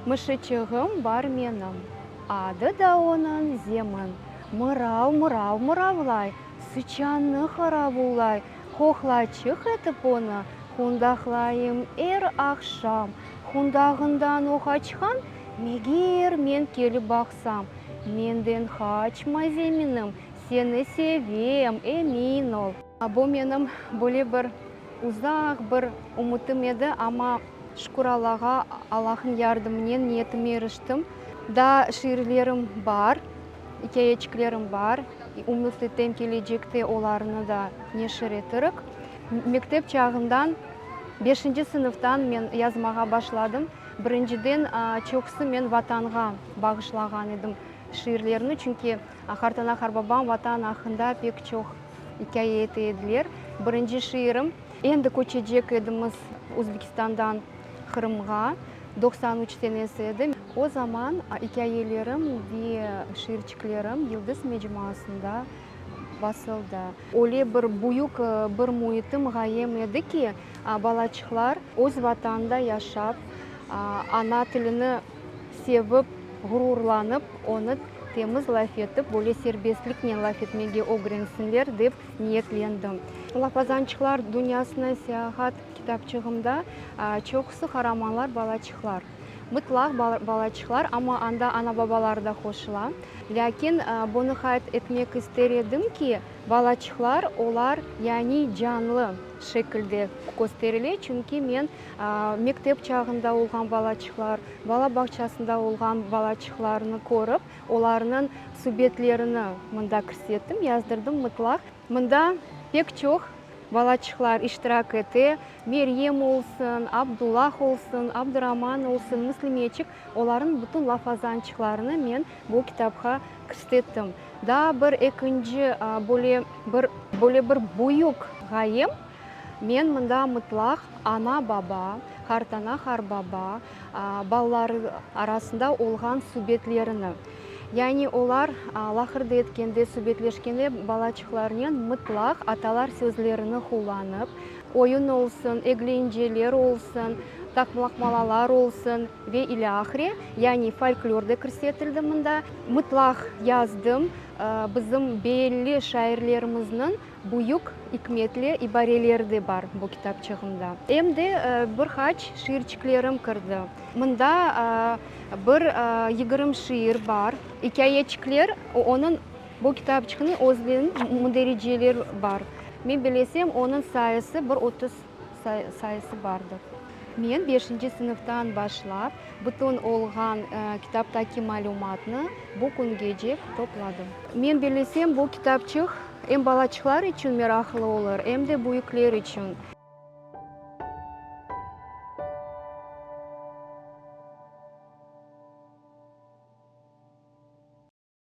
Mışıçığım bar menim, adı da onıñ Zemin. Mırav-mırav mıravlay, sıçannı qaravullay, Qoqlaçıq etip onı qundaqlayım er aqşam. Qundağından o qaçqan, meger men kelip baqsam, Menden qaçma, Zeminim, seni sevem, emin ol. Bu menim böyle bir uzaq bir ümütim edi, amma şükür Allağa, Allahnıñ yardımınen niyetime iriştim. Daa şiirlerim bar, ikâyeçiklerim bar, ümüt etem kelecekte olarnı da neşir etirik. Mektep çağından, beşinci sınıftan men yazmağa başladım. Birinciden, çoqusı men Vatanğa bağışlağan edim şiirlerni, çünki qartana-qarbabam Vatan aqqında pek çoq ikâye ete ediler. Birinci şiirim, endi köçecek edimiz Özbekistandan Qırımğa, 93 senesi edi. O zaman ikâyelerim ve şiirçiklerim Yıldız mecmuasında basıldı. Öyle bir büyük bir müitim, ğayem edi ki, balaçıqlar öz Vatanında yaşap, ana tilini sevip, ğururlanıp, onı temiz laf etip, böyle serbestliknen laf etmege ögrensinler dep niyetlendim. Lafazançıqlar dünyasına seyahat kitapçığımda çoqusı qaramanlar balaçıqlar. Mıtlaq balaçıqlar, amma anda ana-babaları da qoşula. Lâkin bunı qayd etmek ister edim ki, balaçıqlar, olar yani canlı şekilde kösterile, çünki men mektep çağında olğan balaçıqlar, bala bağçasında olğan balaçıqlarnı körip, olarnıñ subetlerini mında kirsettim, yazdırdım mıtlaq. Mında pek çoq balaçıqlar iştirak ete, Meryem olsun, Abdullah olsun, Abduraman olsun, Müslimeçik, olarnıñ bütün lafazançıqlarını men bu kitapqa kirsettim. Daa bir ekinci böyle bir böyle bir büyük ğayem, men mında mıtlaq ana-baba, qartana-qarbaba, balaları arasında olğan subetlerini, yani olar laqırdı etkende, subetleşkende balaçıqlarnen mıtlaq atalar sözlerini qullanıp, oyun olsun, eglenceler olsun, taqmaqmalalar olsun ve ilâhre, yani folklor da kirsetildi mında. Mıtlaq yazdım, bizim belli şairlerimizniñ Büyük ikmetli ibareleri de bar bu kitapçığımda. Em de bir qaç şiirçiklerim kirdi. Mında bir 20 şiir bar. İkâyeçikler, onıñ, bu kitapçıqnıñ özüniñ mündericeler bar. Men bilesem, onıñ sayısı bir 30 sayısı bardır. Men beşinci sınıftan başlap, bütün olğan kitaptaki malümatnı bu küngece topladım. Men bilesem, bu kitapçıq em balaçıqlar içün meraqlı olur, em de büyükler içün.